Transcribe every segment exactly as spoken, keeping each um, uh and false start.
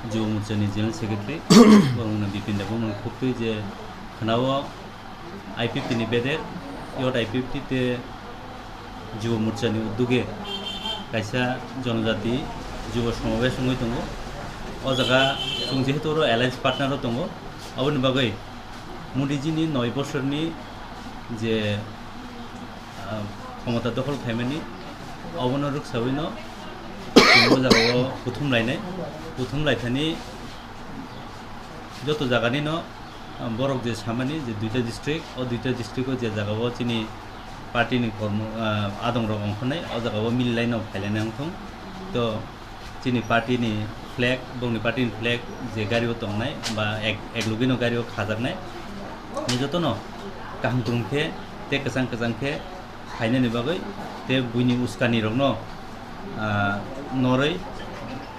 Jubo Morchani General Secretary, borokno Bipin Debbarma khuktwi je khwnao I P F T ni bedek, Youth I P F T tei Jubo Morchani uddoge kaisa Jonojati Jubo Somabesh wngwi tongo. O jaga chwng jehetu oro alliance partner o tongo, aboni bagwi Modiji ni noi bosorni je ah, khomota dokhol khaimani, obono rwksawino chwng o jagao kuthum lainai, kuthum laithani joto jaganino, ah, borok je samani je duita district, o duita district o je jagao chini party ni kormo, ah, adongrok ongkhornai, o jagao mililaino phailainai wngthung. To, chini party ni flag, bongni party ni flag je gari o tongnai ba ek, ek logino gari o khajaknai, ni jotono kaham kwrwng khe tei kwchang kwchang khe phainani bagwi tei buini uskani rokno, ah, norwi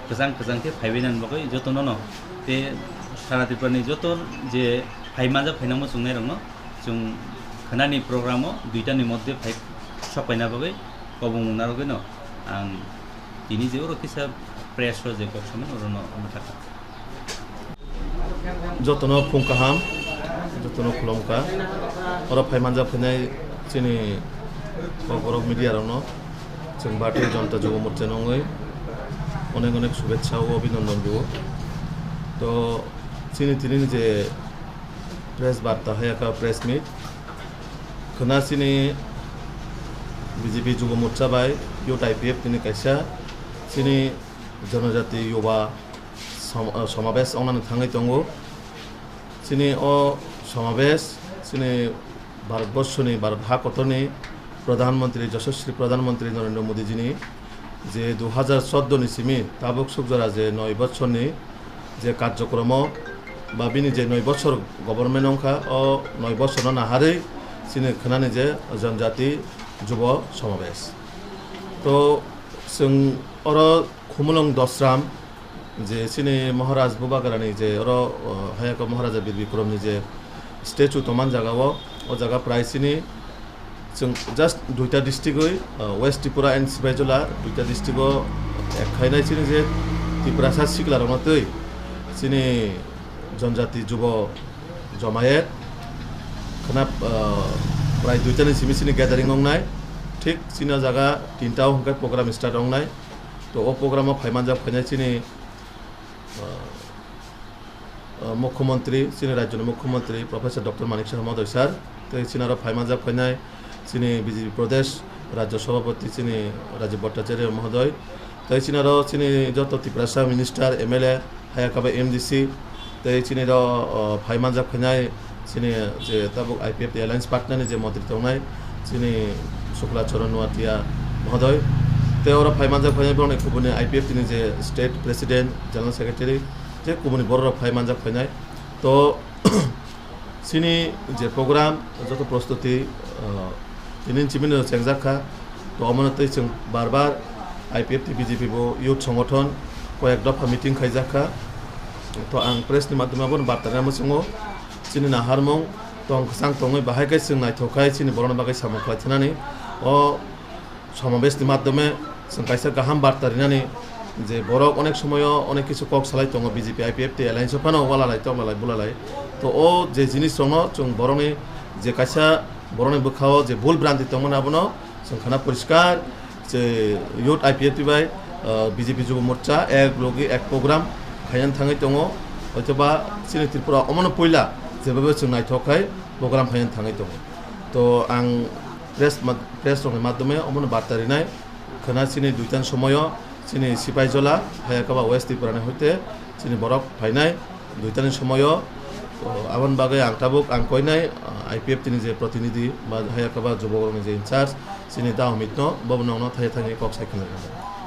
kwchang kwchang khe phaibainani bagwi jotono no tei sara Tripura ni joto je phai manjak phainangma chwngnai rokno chwng khwnani program o duita ni moddhe phai sok paina bagwi kobong narwgwi no ang tini je oro kisa press o je kok samani oro no mwthakha. Jotono phung kaham, jotono khulumkha. Oro phai manjak phainai chini kokborok media rokno chwng Bharatiya Janata Yuva Morcha nungwi onek onek shubhechha o abhinandan rwo. To chini tini je press barta haya kha press meet khwna chini B J P Yuva Morcha bai Youth I P F tini kaisa chini Janajati Yuva som-, ah, Somabesh wngnani thangwi tongo. Chini o Somabesh chini Bharatborsoni, Bharat ha kotorni Pradhan Mantri, Yashaswi Pradhan Mantri Narendra Modi jini je dui hajar choudo ni simi tabuk sukjora je noi bochorni je karjokromo ba bini je noi bochor government wngkha, o noi bochorno naharwi chini khwnani je Janajati Yuva Somabesh. To chwng oro Khumulwng Dosram, je chini Maharaj Bubagrani je oro, o, Hayaka Maharaja Bir Bikramni je statue tongman jaga o, o jaga prai chini chwng just duita district oi, o, West Tripura and Sipaijala duita district o ek khainai chini je Tiprasa sikla rokno twi chini Janajati Yuva Jomayet khwna, o, prai duita ni simi chini gathering wngnai, thik chini o jaga tinta o hwnkhe program start wngnai. To o program o phai manjak phainai chini, ah, ah, Mukhyamantri, chini rajyoni Mukhyamantri Professor Doctor Manik Saha Mahodoy sir, tei chini aro phai manjak phainai chini B J P Pradesh Rajya Sabhapati chini Rajiv Bhattacharya Mahodoy, tei chini aro chini joto Tiprasa Minister, M L A, Hayakaba M D C, tei chini ro, o, phai manjak phainai chini je tabuk I P F T alliance partner ni je montri tongnai chini Shukla Charan Noatia mohodoy, tei oro phai manjak phainai borokni kubuni I P F T ni je state president, general secretary, je kubuni borok rok phai manjak phainai. To chini je program joto prostuti, o, tini chimino chengjak kha. To omono tei chwng bar bar I P F T B J P bo youth songothon koyek dopha meeting khaijak kha. To ang press ni madhyome abono barta rwna muchungo, chini naharmung tong kwchang tongwi bahai khe chwng naithok khai chini borokni bagwi samung khlai thanani. O somabes ni madhyome chwng kaisa kaham barta rinani je borok onek somoyo onek kisu kok salai tongo B J P I P F T alliance o phano walalai toklalai bulalai. To o je jinis rokno chwng borokni je kaisa borokni bwkhao je bul branti tongmani abono chwng khana poriskar je youth I P F T bai, ah, B J P Yuva Morcha ek logi ek program khaina thangwi tongo. Hoitoba chini Tripura omono puila jebabe chwng naithok khai program khaina thangwi tongo. To ang press ma-, press rokni madhyome omono barta rinai khwna chini duitan somoyo chini Sipaijala Hayakaba West Tripura ni hoite chini borok phainai. Duitani somoyo, o, aboni bagwi ang tabuk ang koinai, o, I P F T ni je protinidhi ba hayakaba jubokrokni je in charge, chini da Amit no, bobo nokno thaya thani kok sai khna rwkha.